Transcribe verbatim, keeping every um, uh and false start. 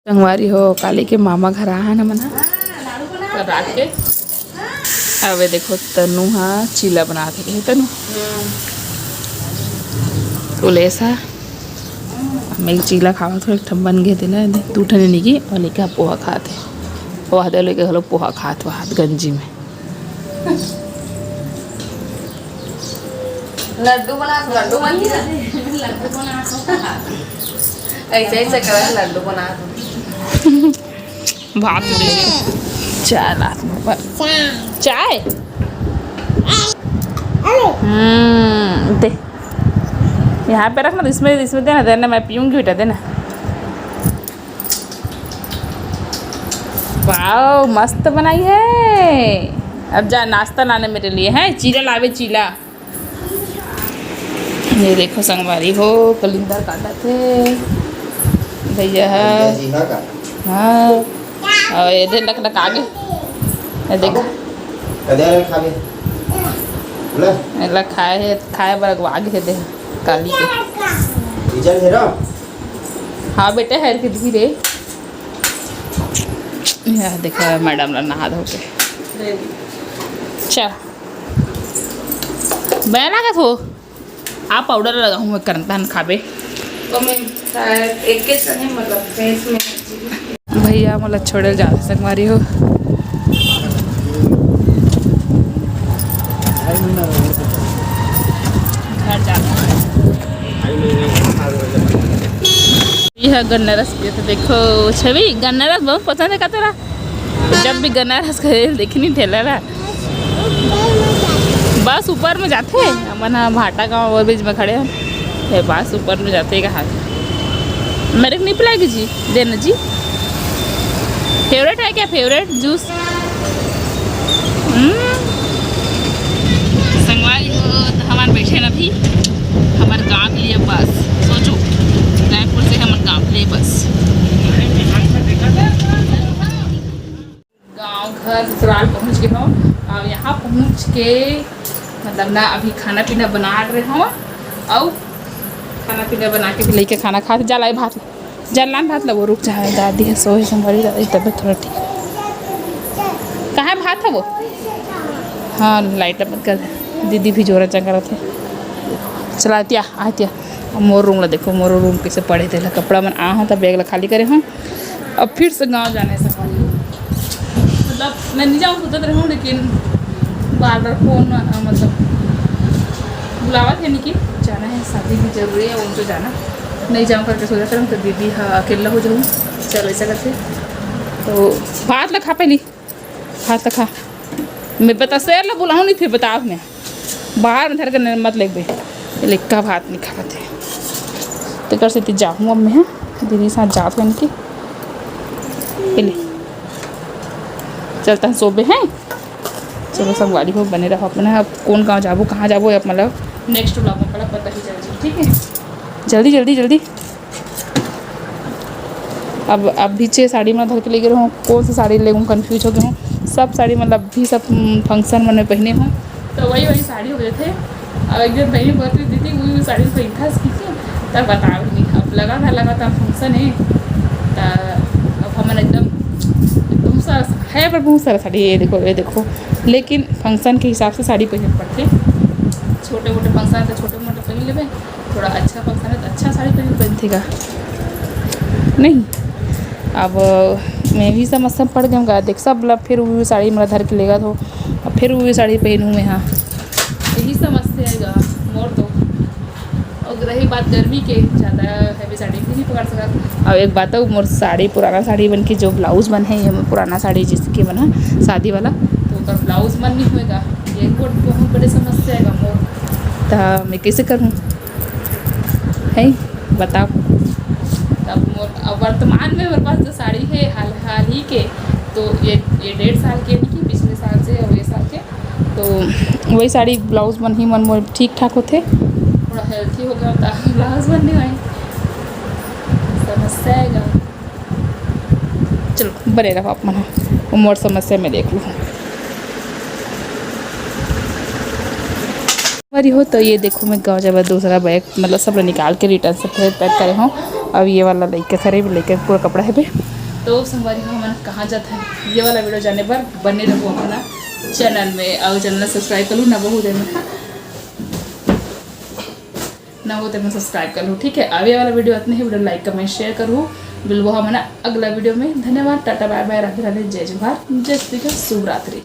संगवारी हो, काली के मामा घर आए हन हमन ह। कल रात के। अबे देखो, तनु ह चीला बनात हे, हे तनु? तो लेसा, मैं चीला खावत हो, एक ठन बन गे तेला, दू ठन निकी, और लेके पोहा खात हे। पोहा दे, लेके घलो पोहा खात हो हाथ गंजी में। लड्डू बना, लड्डू बन गया। लड्डू बना। ऐसे, ऐसे करा, लड्डू बना। भात में चाय लात में पर। चाय। हम्म, दे। यहाँ पे रखना, इसमें, इसमें देना, देना, मैं पीऊंगी बेटा, देना। वाओ, मस्त बनाई है। अब जा नाश्ता लाने मेरे लिए, है चीला लावे, चीला। ये देखो संगवारी हो, कलिंदर काटत हे भैया ह। भैया जी ह का? हाँ। और ये दे लकलका गे। ये देख। कदे आए खाबे? बोला? एला खाए हे, खाए बर अगवा गे हे दे। काली के। इजन हे ना? हाँ बेटे, हेर के धीरे। यह देखो मैडम ला नहा धो के। चल। मैं लागत हो। आप पाउडर लगाहूँ मैं करन तहन खाबे। तो मैं शायद एक के सने मतलब फेस में। भैया मोला छोड़े ल जात हे संगवारी हो। घर जाना है। यह गन्ना रस पिए तो देखो छवि, गन्ना रस बहुत पसंद है का तोरा? जब भी गन्ना रस करे देखनी ठेला ला। बस ऊपर में जाथे, हमन ह भाटा गांव ओवरब्रिज में खड़े हन। ये बस ऊपर में जाथे कहाँ? मेरे को नहीं पिलाएगी जी, देना जी। फेवरेट है क्या, फेवरेट जूस? हम्म। संगवारी हो, तो हमार बैठे न अभी, हमार गांव के लिए बस। सोचो, रायपुर से हमार गांव के लिए बस। गांव घर ससुराल पहुंच गे हव। अब यहाँ पहुंच के मतलब ना अभी खाना पीना बना रहे हव। अउ खाना पीना बना के भी लेके खाना खा जा लाई भात। जल्लान भात लबो, रुक जा, दादी ह सोए संगवारी, दादी तबीयत थोड़ा ठीक। कहाँ है भात है वो? हाँ, लाइट बंद कर दे। दीदी भी जोरा चंगा रथे। चला तिया, आ तिया। अब मोर रूम ला देखो, मोर रूम कैसे पड़े तेला कपड़ा मन आ हो, तब बैग ला खाली करे हो। अब फिर से गाँव जाना है संगवारी। मतलब मैं नहीं जाऊँ सोचत रहे हूँ, लेकिन बार बार फोन, अ, मतलब बुलावा थे नहीं कि जाना है, शादी भी जरूरी है, उनको जाना। नहीं जाऊँ करके सोचत रहे हूँ, तो दीदी हाँ अकेला हो जाऊँ, चलो ऐसा करके। तो भात ला खा पहली, भात ला खा। मैं बता, शेर ला बुलाऊँ नहीं, फिर बताओ मैं बाहर में धर के न-, मत लेके। ये लिक्का भात नहीं खाते। तो कर से जाऊँ अब मैं, हाँ, दीदी साथ जात हूँ इनकी। ये ले। चलता है सोबे हैं। चलो संगवारी हो, बने रहो अपना। अब कौन गाँव जाबो, कहाँ जाबो, अब मतलब नेक्स्ट व्लॉग में पड़ा पता ही चल जाए, ठीक है? जल्दी, जल्दी, जल्दी। अब, अब पीछे साड़ी में धर के ले गए रहूँ, कौन सी साड़ी ले, कंफ्यूज हो गए हूँ। सब साड़ी मतलब भी सब, हम्म, फंक्शन मन में पहने हूँ, तो वही, वही साड़ी हो गए थे। अब एक दिन पहले बोलती दीदी, वही, वही साड़ी पहन था, ठीक है? तब बता नहीं, अब लगातार, लगातार फंक्शन है, तो अब हमन एकदम, एकदम सारा है, पर बहुत सारा साड़ी, ये देखो, ये देखो, लेकिन फंक्शन के हिसाब से साड़ी पहने पड़ते। छोटे मोटे फंक्शन है तो छोटे मोटे पहन लेवे, थोड़ा अच्छा फंक्शन है तो अच्छा साड़ी पहन, पहनथे का नहीं। अब मैं भी समस्या में पड़ गया हूँ, देख सब ला फिर वो साड़ी मेरा धर के लेगा तो अब फिर वो साड़ी पहनूँ मैं। हाँ, यही समस्या है गा मोर तो। और रही बात गर्मी के, ज़्यादा हैवी साड़ी भी नहीं पकड़ सकत। अब एक बात है, मोर साड़ी, पुराना साड़ी बन के जो ब्लाउज बन है, ये मोर पुराना साड़ी जिसके बना शादी वाला, तो ओकर ब्लाउज मन नहीं होएगा। ये बहुत, बहुत बड़ी समस्या है मोर। तो मैं कैसे करूँ, है बताओ। तब मोर, अब वर्तमान में मेरे पास जो साड़ी है हाल, हाल ही के, तो ये, ये डेढ़ साल के नहीं कि पिछले साल से और ये साल के, तो वही साड़ी ब्लाउज मन ही मन मोर ठीक ठाक होथे। थोड़ा हेल्थी हो गया होता, ब्लाउज मन नहीं होए, समस्या है गा। चलो बने रहो आप मन, वो मोर समस्या में देख लूँ। अरे हो, तो ये देखो, मैं गाँव जाए बर दूसरा बैग, मतलब, सब ला निकाल के रिटर्न से फिर पैक करे हूँ। अब ये वाला लइका, सारे लइका के पूरा कपड़ा है बे। तो संगवारी हो, हमन कहाँ जात है, ये वाला वीडियो जाने बर बने रहो अपना चैनल में, और चैनल सब्सक्राइब कर लो ना, बहुत है ना, ना हो तो मैं सब्सक्राइब कर लो, ठीक है। अब ये वाला वीडियो इतने ही, वीडियो लाइक, कमेंट, शेयर करूँ। मिलबो हमन अगला वीडियो में। धन्यवाद, टाटा, बाय बाय, राधे राधे, जय जोहार, जय श्री कृष्ण, शुभ रात्रि।